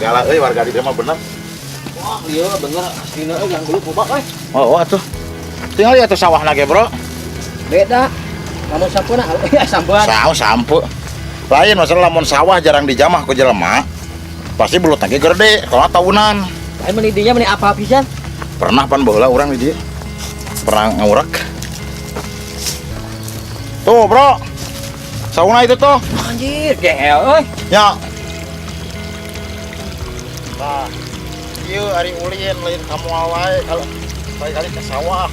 Segala euy warga di dieu mah bener. Wah, iya bener aslina euy yang dulu loba euy. Oh, oh atuh. Tinggal ya tuh sawahna ge, Bro. Beda. Lamun sampeuna ya sampean. Sawah sampe. Lain masalah lamun sawah jarang dijamah ku jelema. Pasti belut lagi gede, kalau tahunan. Lain meni dinya meni apa pisan? Pernah pan baheula urang di dieu. Pernah ngurek. Tuh, Bro. Sauna itu tuh. Anjir, gehel euy. Ya. Nah, ieu ari ulin lain kamu wae kalau kali-kali ke sawah.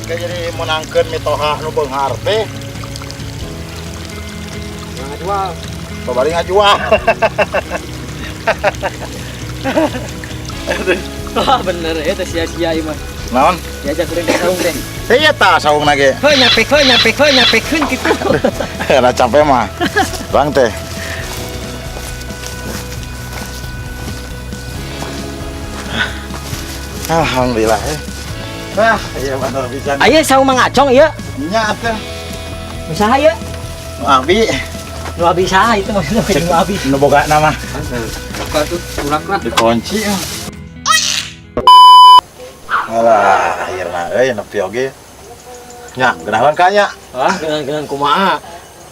Kayak jadi menangkeun mitoha nu beunghar teh, Ngajual. Babari ngajual. Wah, bener ya teh sia-sia ieu mah. Naon? Diajak kuring teh saung teh. Iya tah saungna ge. Heuh nyampe heuh nyampe heuh nyampekeun kitu. Ada capek mah. Bang teh. Alhamdulillah. Ah, iya bener pisan. Aya saung Mang Acong ieu. Nya atuh. Nu saha ieu? Nu abi. Nu abi saha itu maksudnya nu abi. Nu boga nama. Buka tuh urakna. Dikunci. Alah, akhirna euy nepi oge. Nya, geunaheun ka nya. Wah, geunaan-geunaan kumaha.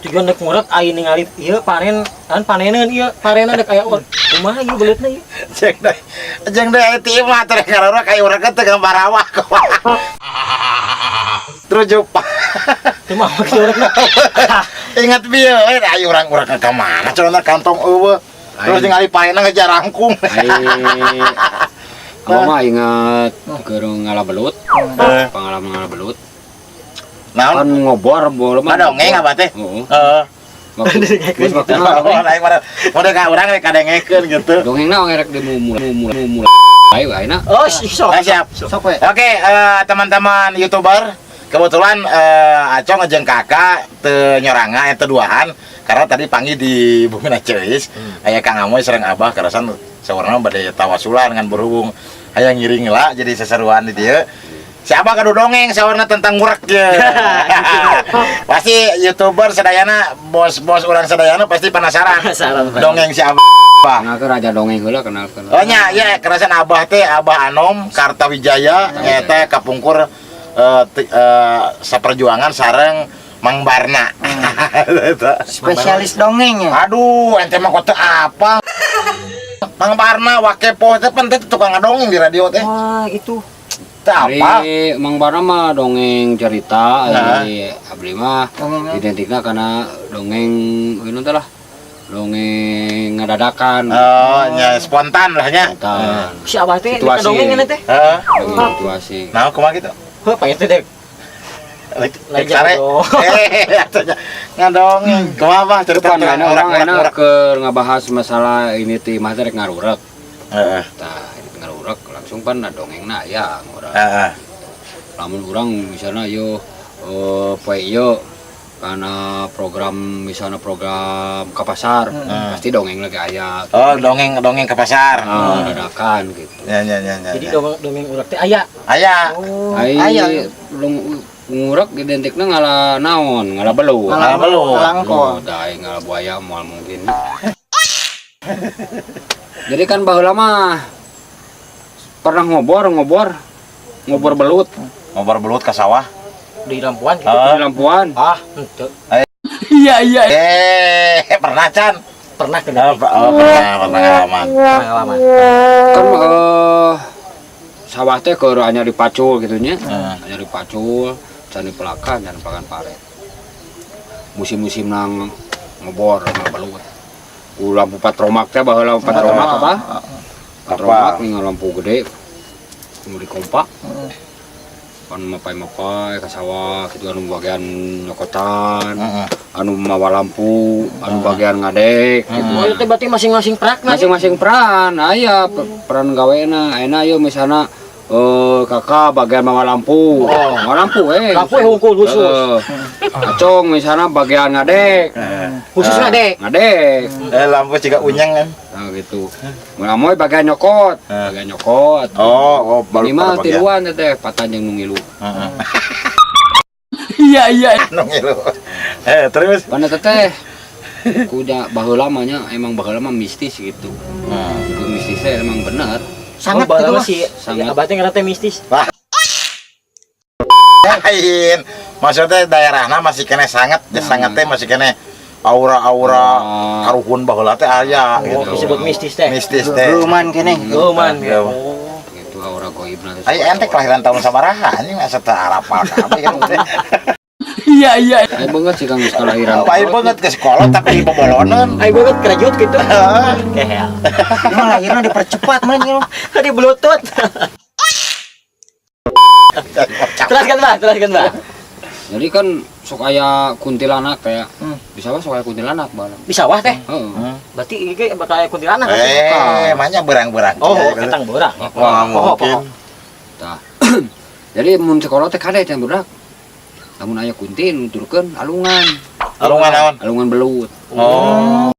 Tujuan dek ngurek aya ningali ieu panen, kan paneneun ieu, parenan dek aya kumaha ieu beleutna ieu. Jeung deui. Jeung deui aya ti imah teh ngarurek aya urang teh gambar awak. Terus jumpa. Teu mah kieu urekna. Ingat bieu we aya urang-urang ka mana cenah kantong eueuh. Terus ningali paena ngejarangkung. Ai Abah mah ingat keur ngala belut, pengalaman ngala belut. Naon? Kan ngobor bola mah. Ngadongeng apa teh? Heeh. Heeh. Waktu geus waktuna Oh, lain mana model ka urang rek kadengekeun gitu. dongengna rek dimulai mulai ayo ayeuna. Oh, sok. Nah, siap. Sok we. Oke, teman-teman YouTuber, kebetulan Acong jeung Kakak teu nyoranga eta duaan karena tadi panggil di Bumi Ceis, aya Kang Amoy sareng Abah karasan sawarna bade tawasulan ngan berhubung aya ngiring lah jadi seseruan di dieu. Si Abah kadu dongeng sawarna tentang ngurek ye. Pasti YouTuber sadayana, bos-bos urang sadayana pasti penasaran. Penasaran, Pak. Dongeng si Abah. Kenalkeun raja dongeng heula kenalkeun. Oh nya, ya kerasan Abah teh Abah Anom Kartawijaya nyata kapungkur saperjuangan sareng Mang Barna. Eta. Spesialis dongeng ya. Aduh, ente mah kok teu apa? Mang Barna wakepo teh pan teh tukang ngadongeng di radio teh. Wah, itu. Teu apa? Ari Mang Barna mah dongeng cerita, Nah. ari abdi mah Dongeng apa? identikna kana dongeng ieu teh lah. Dongeng ngadadakan. Oh, nya spontan lah nya. Spontan. Si Abah teh Situasi. dongeng ngene teh. Heeh. Dongeng situasi. Nah, kumaha gitu? Heuh, pengen teh dek. Lek Lain sare. jago. Eh, atuh nya. Ngadongeng. Kumaha Bah cerita Pan tentang ayeuna urang ayeuna ngurek-ngurek. keur ngabahas masalah ini teh mah teh rek ngarurek. Heeh. Tah, ini ngarurek langsung pan dongengna aya ngurek. Heeh. Lamun urang misalnya yo poe ieu karena program misalnya program ke pasar pasti dongeng lagi aya. Oh, dongeng dongeng ke pasar. Nah, dadakan gitu. Ya ya ya ya. Jadi ya. dongeng dongeng urek teh aya. Aya. Oh. Ai Aya. dong ngurek identikna ngala naon, ngala belut. Ngala belut. Ngalangkon. Belut, ai ngala buaya moal mungkin. Jadi kan baheula mah pernah ngobor ngobor ngobor belut Ngobor belut ke sawah. Di lampuan gitu. Ah. di lampuan. Ah, henteu. Iya iya. Eh, pernah Chan? Pernah Oh, kena oh, pernah, pengalaman. pengalaman. Kan sawah teh keur hanya dipacul gitu nya. Hanya dipacul, can dipelakan, can dipelakan pare. Musim-musim nang ngobor ngala belut. Ku lampu patromak teh baheula patromak apa? Patromak ning lampu gede. Nu dikompak. Kan mapai-mapai ka sawah kitu anu bagian nyokotan, anu mawa lampu, anu bagian ngadek gitu. Oh, itu berarti masing-masing peran. Masing-masing peran aya peran gawena ayeuna ieu misalna kakak bagian mawa lampu. Oh. Mawa lampu eh. Lampu hungkul khusus. Heeh. Acong misalnya bagian ngadek. Khusus ngadek. Ngadek. Lampu juga unyang kan. Nah gitu. Mun amoy bagian nyokot, bagian nyokot. Oh, oh baru Minimal pada bagian. tiluan teh patan jeung nu ngilu. Heeh. Iya iya. Nu ngilu. Terus Pana teteh Kuda baheula mah nya, emang baheula mah mistis gitu. Itu mistisnya emang bener. Sangat Oh, gitu baheula mah. sih. Sangat. Abah teh ngarana teh mistis. Lain. Maksudnya daerahna masih keneh sangat, ya sangat teh masih keneh aura-aura karuhun baheula teh aya Oh, gitu. disebut mistis teh. Mistis teh. Geruman keneh. Geruman. Ya. Oh. Gitu aura goibna teh. Ai ente kelahiran tahun sabaraha anjing, asa teu arapal kabeh kan teh. Ai banget sih, Kang, geus kelahiran. Ai banget ke sekolah tapi boboloneun. Ayo banget kerajut gitu. Kehel. Ini mah lahirnya dipercepat mah ini. Tadi bluetooth. Teruskan, Pak, teruskan, Pak. Jadi kan sok aya kuntilanak kayak di sawah, sok aya kuntilanak balang. Di sawah teh. Heeh. Berarti ini bakal aya kuntilanak. Eh, manya berang-berang. Oh, ketang borang. Wah, Poho, mungkin. poho. Tah. Jadi mun sekolah teh kade teh budak. Lamun aya kunti nuturkeun alungan. Alungan naon? Alungan belut. Oh,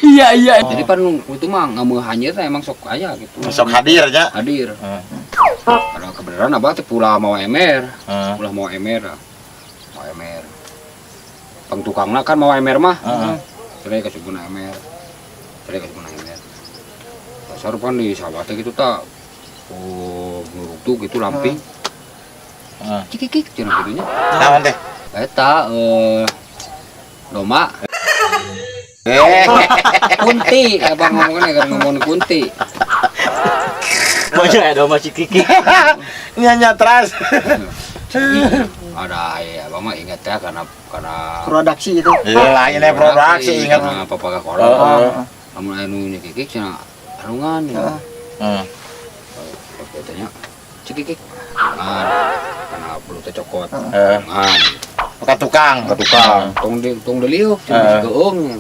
Jadi pan itu mah ngameu hanyir teh emang sok aya gitu. Sok hadir nya. Hadir. Karena kebenaran abah teh pulang mau emer, pulang mau emer. Mau emer. Pang tukangna kan mau emer mah. Cerai kasubuna emer. Cerai kasubuna emer. Dasar pan di sawah teh gitu tak. Oh, nguruk gitu lamping. Cikikik cenah kitu nya. Naon teh? Eta doma Eh, kunti, abang ngomongnya kan ngomong kunti. Banyak ya doma si Kiki. Nya teras. Ada ya, abang mah ingat ya karena Produksi itu. Iya, lainnya produksi ingat. Karena papa ka kolot. Heeh. Lamun aya nu nyekikik cenah alungan ya. Katanya cikikik. Nah, karena belutnya cokot. Alungan. Ka tukang. Ka tukang. Tong diliuk cenah geung.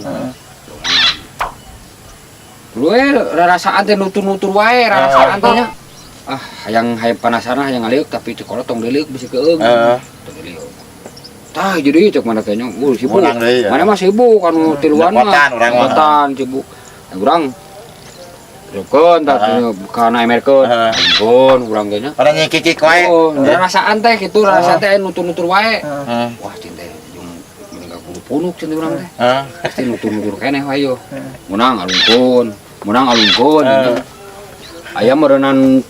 Dulu rarasaan teh nutur-nutur wae, rarasaan teh nya. Ah, hayang hayang penasaran, hayang ngaliuk, tapi cekolot tong diliuk bisi keung. Tong diliuk. Tah jadi cek mana teh nya, sibuk. Urang deui, ya. Mana mah sibuk anu tiluan mah. Nyepotan urang mah. Nyepotan sibuk. Nah, urang Rukun, tah kana emerkeun. Rukun urang teh nya. Pada nyikikik wae. Oh, rarasaan teh gitu, rarasaan teh nutur-nutur wae. Wah, cinta jeung meninggal kudu punuk cinta urang teh. Pasti nutur-nutur keneh wae yo. Menang alungkeun, menang alungkeun. Aya meureunan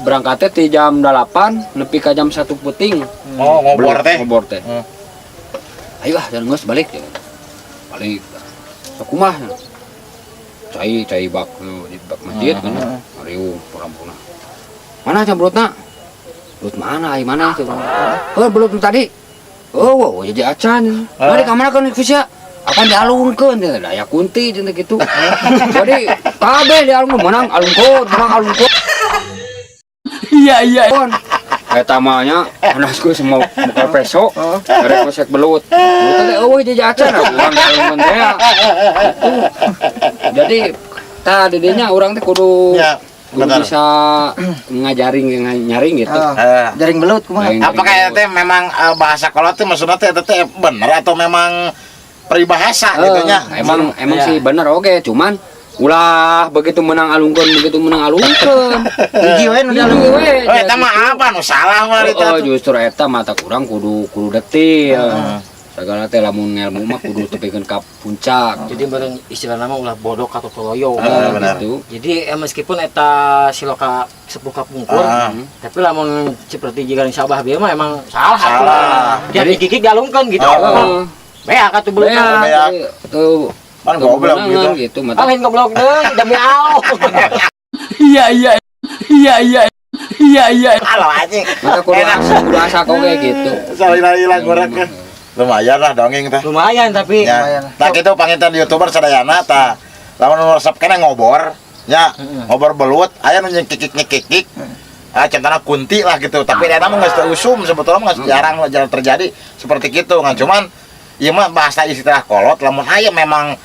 berangkatnya ti jam 8 nepi ka jam 1 peuting. Oh, ngobor teh. Ngobor teh. Ayo ah, jangan geus balik ya. Balik. Sok kumaha? Cai cai bak di bak masjid kan. Riung pura-pura. Mana cah belutna? Belut mana? Ai mana tuh? Oh, belut nu tadi. Oh, wow, jadi acan. Mari ka mana kan sia? Apa dialungkeun teh? Da aya kunti cenah gitu. Jadi kabeh dialungkeun, menang alungkeun, menang alungkeun. Iya. Eta mah nya anak geus semua muka peso, rek mesek belut. Belut teh eueuh jadi acan urang dialungkeun teh. Gitu. Jadi tah di dinya urang teh kudu Ya, kudu benar. bisa ngajaring nyaring gitu. Jaring belut kumaha? Jaring. Apakah itu teh memang bahasa kolot teh maksudnya teh eta teh bener atau memang peribahasa gitu nya? Emang emang Iya. sih bener oke, cuman ulah begitu menang alungkeun, begitu menang alungkeun. Hiji we nu Hiji dialungkeun. we. Oh, eta mah apa nu salah mah Oh, itu. justru eta mata kurang kudu kudu detil. Segala teh lamun ngelmu mah kudu tepikeun ka puncak. Jadi bareng istilah nama ulah bodoh atau toloyo. Benar. Gitu. Jadi meskipun eta siloka sepuh kapungkur, tapi lamun seperti jika Sabah bieu mah emang salah. Salah. Jadi gigit galungkeun gitu. Oh. Beak atuh belut. Beak, Beak. tuh. Pan goblok gitu. Gitu mata. Ah, lain goblok deui, demi Allah. Iya. Halo anjing. Mata kudu Enak. asa, kudu asa oge gitu. Salila-lila goreng kan. Lumayan lah dongeng teh. Lumayan tapi Ya. Lumayan. Tah kitu panginten YouTuber sadayana tah. Lamun nu resep keneh ngobor, nya ngobor belut, aya nu nyekikik-nyekikik. Ah, contohnya kunti lah gitu. Tapi eta mah geus teu usum sebetulnya mah geus jarang jarang terjadi seperti gitu kan. Cuman ieu mah bahasa istilah kolot lamun aya memang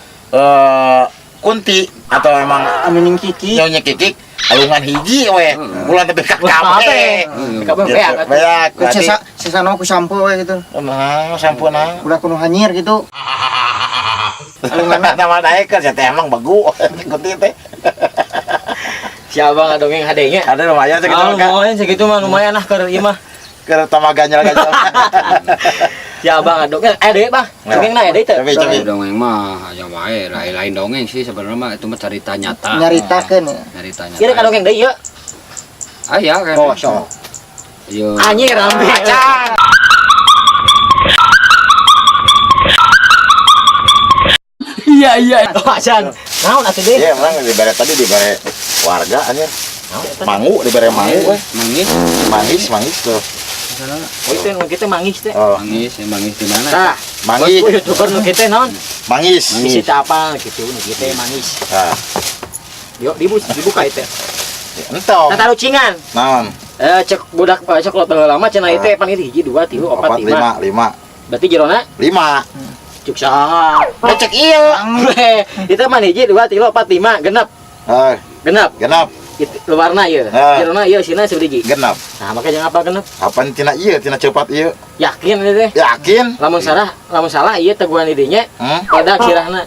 kunti atau memang Anu nyingkiki. nu nyekikik alungan hiji we. Ulah nepi ka kabeh. Kabeh Gitu. beak atuh. Beak. Ku Berarti sesa sesana ku sampo we gitu. nah, sampun nah. Ulah kudu hanyir gitu. Alungan nama naik kan teh emang begu kunti teh. Si abang dongeng HD-nya. Ada lumayan segitu Ah, mah, Kak. lumayan segitu mah, lumayan lah keur ieu mah. Keur tambah ganjal-ganjal. Ya abang dongeng deui Bang. Dongeng na deui teu. Cobi cobi. Dongeng mah aya wae, lain-lain dongeng sih sebenarnya mah itu mah cerita nyata. Nyaritakeun ya. Cerita nyata. Ieu ka dongeng deui ieu. Aya kan. Oh, sok. Ieu. Anjir rame. Acan. Iya iya. Oh, acan. Naon atuh deui? Iya, emang dibere tadi dibere warga anjir. Mangu dibere mangu we. Mangis. Mangis, mangis tuh. Oh, itu nu kitu mangis teh. Oh, Mangis, ya, mangis di mana? Tah, mangis, bosku YouTuber nu kitu naon? mangis. Bisi teu apal gitu nu kitu mangis. Nah, Yuk dibuka itu. entong. Tata lucingan. Naon? Cek budak cek lot baheula lama cenah ieu teh pan ieu hiji 2 3 4 4 5. 5 5. Berarti jerona 5. cuk saha. Cek ieu. Itu mah hiji 2 3 4 5 genep. Eh, Genep. genap, Itu luarna ieu. Ah. Jerona ieu sina sabiji. genap. Nah, makanya jangan apa genep. Apaan tina ieu, tina cepat ieu? Yakin ieu teh. Yakin? Lamun salah ieu teguhan di dinya Hmm? pada sirahna.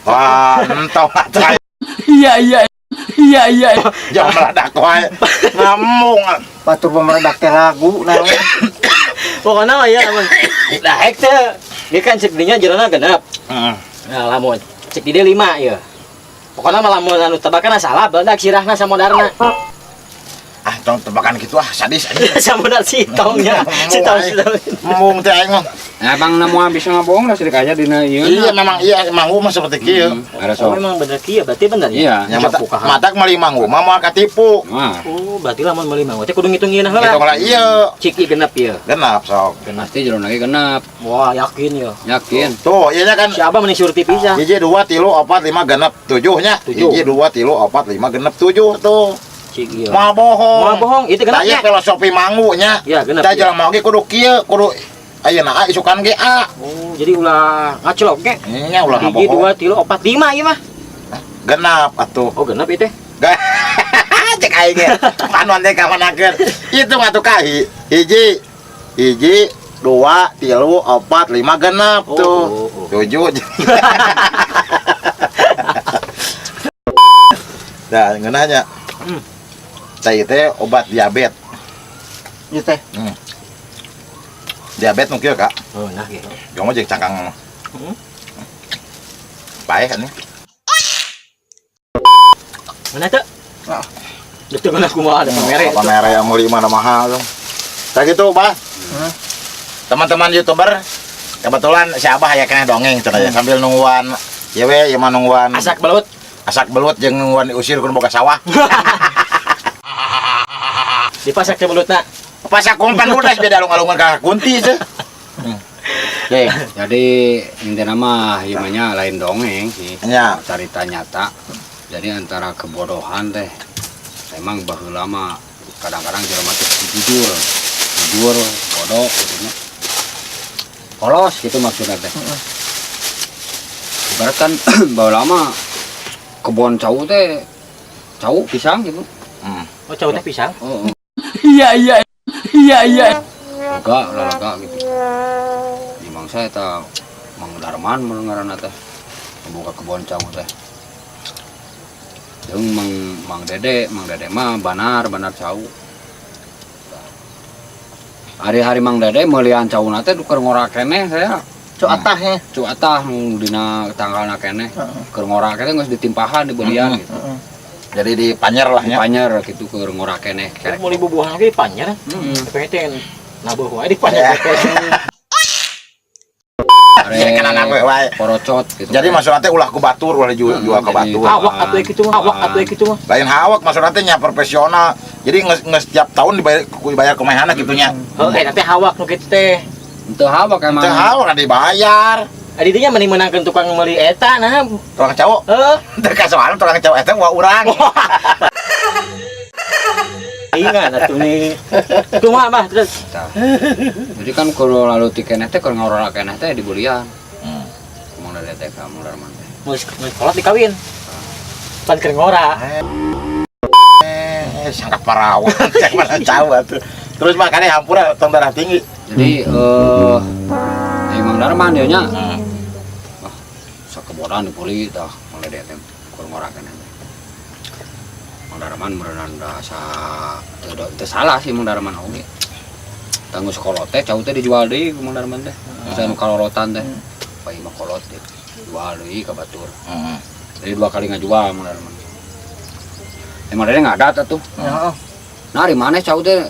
Wah, entong atuh. Iya iya. Iya iya. Jangan meledak wae. Ngamung. Batur pemeledak teh lagu naon. Pokoknya mah ya lamun. Nah, hek teh. Dia kan cek dinya jerona genep. Heeh. Nah, lamun cek di dia 5 ieu. Pokoknya mah lamun anu tebakan salah beledak sirahna samodarna. Ah, tong tebakan gitu ah, sadis anjing. Samodar si tongnya. Si tong si tong. Mung teh aing mah. Nah, bang nemu habis ngabohong lah sedikit aja dina ieu. Iya, memang iya manggu mah seperti kieu. Ada Oh, sok. memang bener kieu berarti bener ya? Iya. Nya mata, Buka. matak meuli manggu mah moal katipu. Wah, Oh, berarti lamun meuli manggu teh kudu ngitung ieu nah heula. Hitung lah ieu. Cik ieu genep ieu. Genap sok. pasti jerona ge genep. Wah, yakin ya. Yakin. Tuh, iya nya kan Si Abah mending surti pisan. hiji 2 3 4 5 genep 7 nya. Tujuh. Hiji 2 3 4 5 genep 7 tuh. Cik ieu. Moal bohong. Moal bohong, itu genep Tah ieu nya. filosofi manggu nya. Ya, genep. Tah jelema oge kudu kieu, kudu ayeuna A isukan ge A. Oh, jadi ulah ngacelok ge. Nya ulah Hiji, ngabohong. 2 3 4 5 ieu mah. Genap atuh. Oh, genep ieu teh. Cek aing ge. Panon teh kamanakeun. Itu atuh ka hiji. Hiji, 2, 3, 4, 5 genep Oh, tuh. oh, oh. 7. Nah, ngeunahnya. Hmm. Cai teh obat diabetes. Ieu teh. Diabetes nu kieu, Kak. Oh, nah gitu. Jomo jeung cangkang. Hmm. Paeh kan. Mana teh? Ah. Betul kan aku mah ada pamere. Apa mere yang meuli mana mahal tuh. Kayak gitu, Bah. Hmm. Teman-teman YouTuber, kebetulan si Abah aya keneh dongeng cenah ya sambil nungguan ieu we ieu mah nungguan Asak belut. asak belut jeung nungguan diusir ku nu boga sawah. Dipasak teh belutna. Pasak kumpan udah beda alung-alungan ka kunti teh. Oke, Jadi intinya mah ieu mah nya lain dongeng sih. nya. Cerita nyata. Jadi antara kebodohan teh emang baheula mah kadang-kadang jelema teh jujur. Jujur, bodoh gitu nya. Polos gitu maksudnya teh. Ibarat kan baheula mah kebon cau teh cau pisang gitu. Hmm. Oh, cau teh pisang. Oh, oh. Iya iya. Iya iya. Lega, lega gitu. Di mangsa eta Mang Darman mun ngaranna teh. Buka kebon cau teh. Jeung Mang Dede, Mang Dede mah banar cau. Hari-hari Mang Dede meulian cauna teh keur ngora keneh saya. Cuk atah nya. Cuk atah nu dina tanggalna keneh. Heeh. Keur ngora keneh geus ditimpahan dibelian gitu. Heeh. Jadi di panyer lah nya. Dipanyer gitu keur ngora keneh. Oh, meuli bubuhan ge dipanyer. Heeh. Pengen teh nabuh wae dipanyer. Ya kan anak we wae. Porocot gitu. Jadi maksudna teh ulah ku batur, ulah jual, jual ke Jadi- batur. Awak atuh kitu mah, awak atuh kitu mah. Lain hawak maksudna teh nya profesional. Jadi geus tiap tahun dibayar kumehana kitu nya. Heuh, eta teh hawak nu kitu teh. Henteu hawak emang. Teu hawak kan dibayar. Adi dinya mending meunangkeun tukang meuli eta nah. Tukang cowok. Heuh. Teu kasoalan tukang cowok eta wah urang. Ingat atuh nih. Kumaha mah terus. Tah. Jadi kan kalau lalu ti keneh teh keur ngorora keneh teh dibelian. Hmm. Mang Dede teh ka Mang Darman teh. Geus geus kolot dikawin. Pan keur ngora. Sangkat parawan cek mana cowok atuh. Terus makanya hampura tong darah tinggi. Jadi Mang Darman dia nya. Wah, sakebodan dibeli tah Mang Dede teh keur ngora keneh teh. Mang Darman meureunan rasa teu salah sih Mang Darman oge. Tah geus kolot teh cau teh dijual deui ku Mang Darman teh. Bisa nu kalorotan teh. Pai mah kolot teh. Jual deui ka batur. Jadi dua kali ngajual Mang Darman. Emang Dede ngadat atuh. Heeh. Nah, di mana cau teh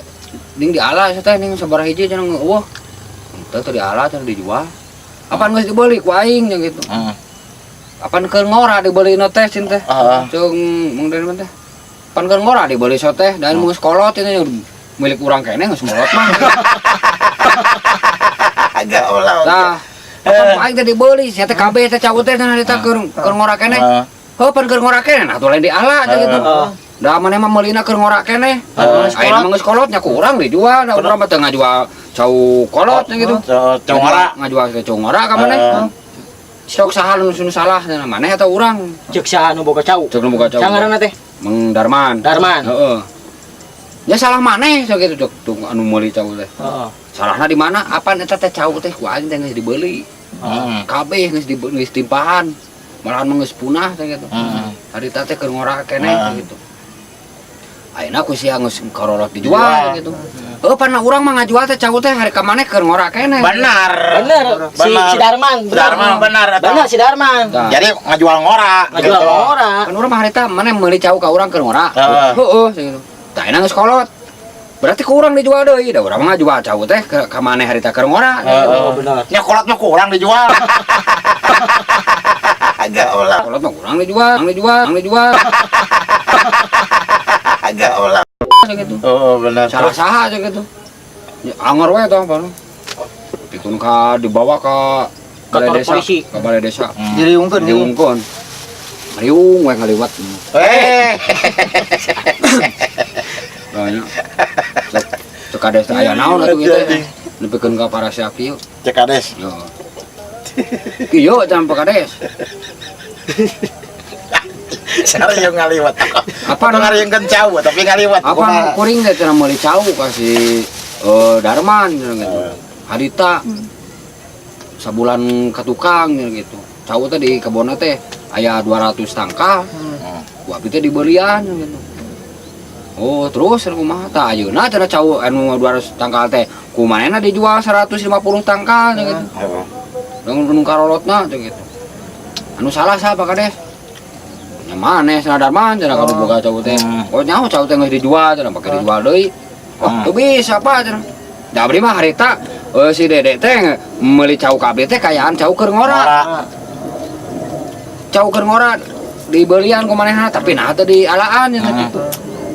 ning diala teh ning sabaraha hiji cenah eueuh. Henteu teh diala cenah dijual. Apaan geus dibeli ku aing nya gitu. Apaan keur ngora dibeli teh cin teh. Cung Mang Darman teh. Pan keur ngora dibeli so teh dan geus kolot ini milik urang keneh geus kolot mah. Agak ulah. Tah, apa ku aing teh dibeli sia teh kabeh teh cau teh cenah harita keur keur ngora keneh. Heuh pan keur ngora keneh nah tuh lain diala teh gitu. Da maneh mah meulina keur ngora keneh. Ayeuna mah geus kolot nya ku urang dijual, da urang mah teu ngajual cau kolot nya gitu. Cau ngora. Ngajual ke cau ngora ka maneh. Sok saha nu salah cenah maneh atau urang? Cek saha nu boga cau? Cek nu boga cau. Saha ngaranna teh? Mang Darman. Darman. Heeh. Ya salah maneh sok gitu cek tuh anu meuli cau teh. Salahna di mana? Apaan eta teh cau teh ku aing teh geus dibeli. Kabeh geus dibeli geus timpahan. Malahan mah geus punah teh gitu. Harita teh keur ngora keneh gitu. Ayeuna ku sia geus karolot dijual gitu. Heuh pan urang mah ngajual teh cau teh hari ka maneh keur ngora keneh. Benar. Bener, si, Benar. si Darman. Bener. Darman benar eta. Bener si Darman. Tah. Jadi ngajual ngora. Ngajual gitu. ngora. Kan urang mah harita maneh meuli cau ka urang keur ngora. Heeh. Heeh gitu. Tah ayeuna geus kolot. Berarti ku urang dijual deui. Da urang mah ngajual cau teh ka maneh harita keur ngora. Heeh. Oh, bener. Nya kolot mah kurang dijual. Agak ulah. Kolot mah kurang dijual, kurang dijual, kurang dijual. Agak ulah. Gitu. Oh, benar. Salah saha aja gitu. Ya, anger we tah baru. Pikun ka dibawa ke balai Kantor desa, polisi. ke balai desa. Diriungkeun deui. Diungkeun. Riung we ngaliwat. Eh. Banyak. Cek cek kades teh aya naon atuh gitu. Nepikeun ka para siap kieu. Cek kades. Yo. Kieu jangan Pak Kades. Sariung ngaliwat. Apa Apa ngariungkeun cau tapi ngaliwat. Apa kuring teh cenah meuli cau ka si Darman cenah gitu. Harita sabulan ka tukang cenah gitu. Cau teh di kebonna teh aya 200 tangkal. Ku abdi teh dibelian cenah gitu. Oh, terus cenah kumaha tah ayeuna cenah cau anu 200 tangkal teh ku manehna dijual 150 tangkal cenah gitu. Heeh. Dengan gunung karolotna cenah gitu. Anu salah saha Pak Kades? Nya maneh cenah Darman cenah ka boga cau teh. Oh nyaho cau teh geus dijual cenah pake dijual deui. Oh, teu bisa Pak cenah. Da abdi mah harita si Dede teh meuli cau ka abdi teh kayaan cau keur ngora. Ngora. Cau keur ngora dibelian ku manehna tapi nah teu dialaan cenah gitu.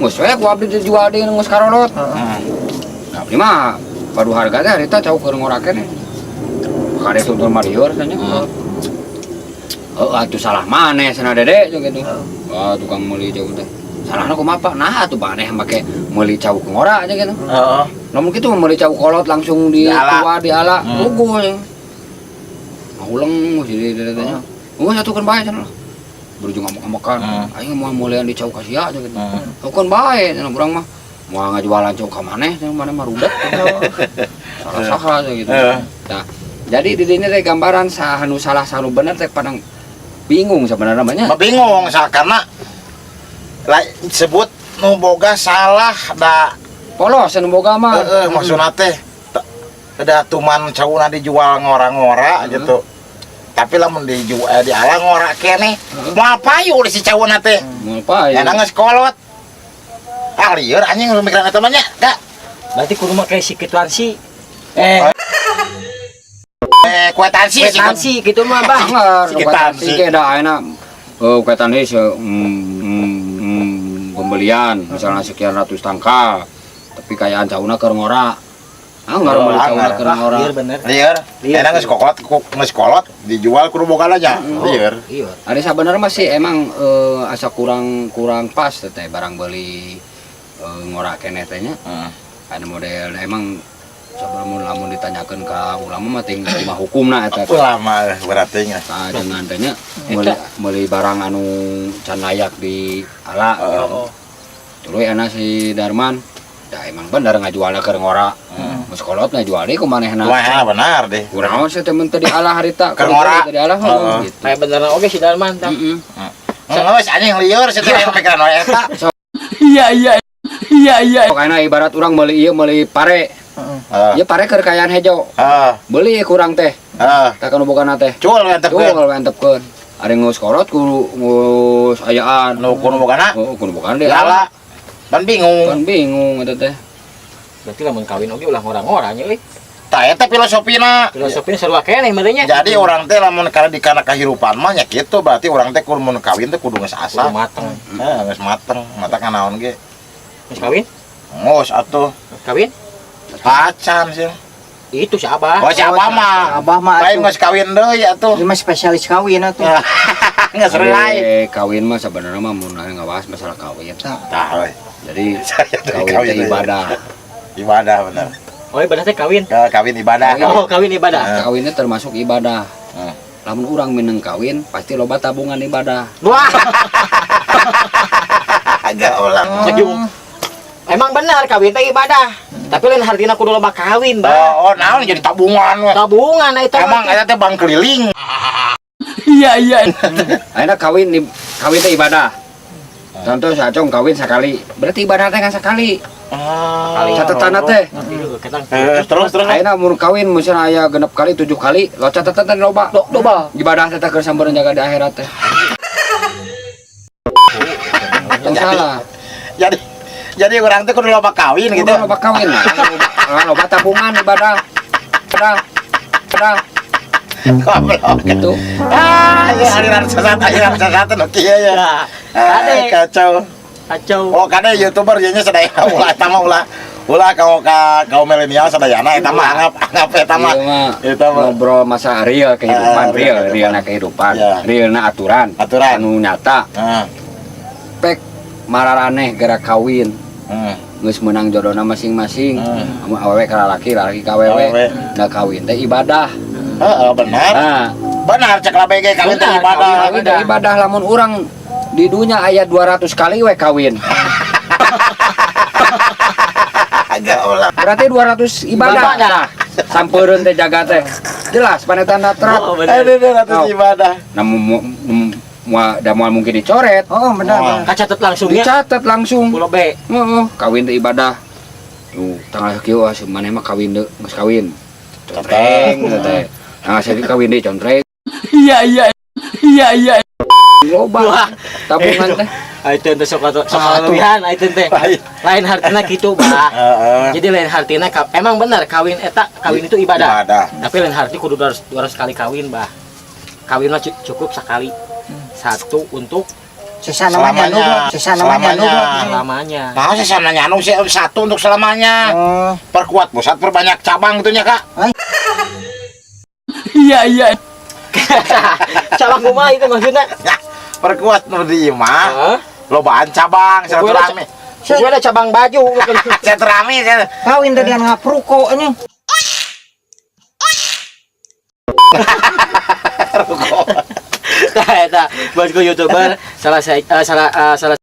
Geus we ku abdi dijual deui geus karolot. Nah, abdi mah padu harga teh harita cau keur ngora keneh. Kades tutur marieur cenah. Heeh, atuh salah maneh cenah Dede cenah gitu. Wah, tukang meuli cau teh. Salahna kumaha Pak? Nah, atuh maneh make meuli cau ngora aja gitu. Heeh. Namun kitu meuli cau kolot langsung di Diala. tua diala puguh ya. Nguleng si Dede teh nya. Oh, satukeun bae cenah. Berujung ngamuk-ngamukan. Aing moal meulian di cau ka sia cenah gitu. Tukeun bae cenah urang mah. Moal ngajualan cau ka maneh cenah maneh mah rudet. Salah saha cenah gitu. Nah, jadi di dinya teh gambaran saha nu salah saha nu bener teh padang bingung sebenarnya namanya. Mah bingung sa karena lah sebut nu boga salah da. Polos anu boga mah. Heeh, maksudna teh da tuman cauna dijual ngora-ngora gitu. Tapi lamun dijual diala ngora keneh, moal payu di si cauna teh. Moal payu. Enak geus kolot. Ah lieur anjing nu mikiran eta mah nya, Kak. Berarti kudu make si kwitansi. Eh, Eh, kwitansi sih. kwitansi gitu mah, Bang. Anggar, Si kwitansi. kwitansi ge da ayeuna kwitansi pembelian misalnya sekian ratus tangkal tapi kayaan cauna keur ngora. Anggar Oh, meuli cauna anggar. keur ngora. Lieur bener. Lieur. Lieur. Enak geus kokot, geus kolot dijual kudu boga nya. Lieur. Iya. Ada sabenerna mah sih emang asa kurang kurang pas teh barang beli ngora keneh teh nya. Ada model emang sebelum lamun ditanyakeun ka ulama mah ting kumaha hukumna eta teh. Ulama berarti nya. Tah dengan teh nya meuli meuli barang anu can layak di ala gitu. Tuluy anak si Darman, da emang bener ngajualna keur ngora. Geus kolot ngajual deui ku manehna. Wah, benar deh. Kunaon sih temen teu diala harita Keur ngora. Teu diala heuh, gitu. Kayak beneran oke si Darman tah. Heeh. Geus anjing lieur sih teh pikiran wae eta. Iya iya iya iya. Pokoknya ibarat urang meuli ieu meuli pare. Ieu pare keur kaayaan hejo. Beuli ku urang teh. Tah kanu bogana teh. Cul antepkeun. Cul antepkeun. Ari geus kolot ku geus ayaan. Nu kudu bogana? Oh, kudu bogana deui. Yala. Ban bingung. Kan bingung eta teh. Berarti lamun kawin oge ulah ngora-ngora nya euy. Tah eta filosofina. Filosofina sarua keneh meureun nya. Jadi urang teh lamun kana di kana kahirupan mah nya kitu, berarti urang teh kudu mun kawin teh kudu geus Kudu asa. mateng. Heeh, geus mateng. Mata naon ge. Geus kawin? Ngos atuh. Kawin? Pacan sih. Itu si Abah. Oh, si Abah mah. Abah mah Lain atuh. geus kawin deui atuh. Ieu mah spesialis kawin atuh. Geus lain. Kawin mah sebenarnya mah mun aya ngabahas masalah kawin. Tah we. Jadi Saya dari kawin teh deui. ibadah. Ibadah bener. Oh, ibadah teh kawin. Kawin ibadah. Oh, kawin ibadah. Kawinnya termasuk ibadah. Lamun urang mineng kawin pasti loba tabungan ibadah. Wah, Agak ulang. emang benar kawin teh ibadah. Tapi lain hartina kudu loba kawin, Bah. Oh, naon jadi tabungan we. Tabungan eta Emang eta teh bank keliling. Iya iya. Ayeuna kawin kawin teh ibadah. Contoh si Acong kawin sekali, berarti ibadah teh kan sekali. Ah. Catatan teh. Terus terus. Ayeuna mun kawin misalnya aya 6 kali, 7 kali, lo catatan teh loba. Loba. Ibadah teh keur sampeurna jaga di akhirat teh. Tong salah. Jadi urang teh kudu loba kawin gitu. Kudu loba kawin lah. Loba tabungan ibadah. Ibadah. Ibadah. Goblok. Gitu. Ah, ya aliran sesat nu kieu ya. Nah, Ah, kade. kacau. Kacau. Oh, kade YouTuber ieu nya sadaya ulah eta mah ulah ulah kau ka kaum milenial sadayana eta mah anggap anggap eta mah. Iya mah Eta mah ngobrol masa real kehidupan, Ah, real, real realna kehidupan, Iya. realna aturan, Aturan. anu nyata. Heeh. Pek mararaneh gerak kawin, geus meunang jodohna masing-masing. Amun awewe ka lalaki, lalaki ka awewe. Awewe. Nah kawin teh ibadah. Heeh, benar. Nah, Benar cek labege kawin teh Benar, ibadah. kawin teh ibadah lamun urang di dunya aya 200 kali we kawin. Agak ulah. Berarti 200 ibadah. Ibadah. Sampeureun teh jaga teh. Jelas panetana terat. Oh, bener. Aduh, 200 Oh. ibadah. Nah, da moal mungkin dicoret. Oh, benar. Oh. Benar. Kacatet langsung nya. Dicatat langsung. Pulau B. Heeh, kawin teh ibadah. Tuh, tanggal sakieu ah maneh mah kawin deui, geus kawin. Contreng gitu teh. Nah, saya kawin deui contreng. Iya iya. Iya iya. Loba Wah. tabungan teh. Ah, itu ente sok sok Ah, tuh. kelebihan, ah, itu teh. Lain. Lain hartina gitu, Bah. Heeh. Jadi lain hartina emang benar kawin eta kawin itu ibadah. Ibadah. Tapi lain harti kudu 200, 200 kali kawin, Bah. Kawin mah cukup sekali. Satu untuk Sesa namanya Selamanya. nu, sesa namanya nu. Selamanya. selamanya. Nah, sih sama nyanu sih satu untuk selamanya. Oh, Perkuat pusat, perbanyak cabang itunya, Kak. Iya iya. Cabang kumaha itu maksudnya? Ya, perkuat nu di imah. Hah? Lobaan cabang, silaturahmi. Gue ada cabang baju. Silaturahmi, kawin tadi yang ngapruko ini. Ruko. Tah eta bosku YouTuber salah saya salah salah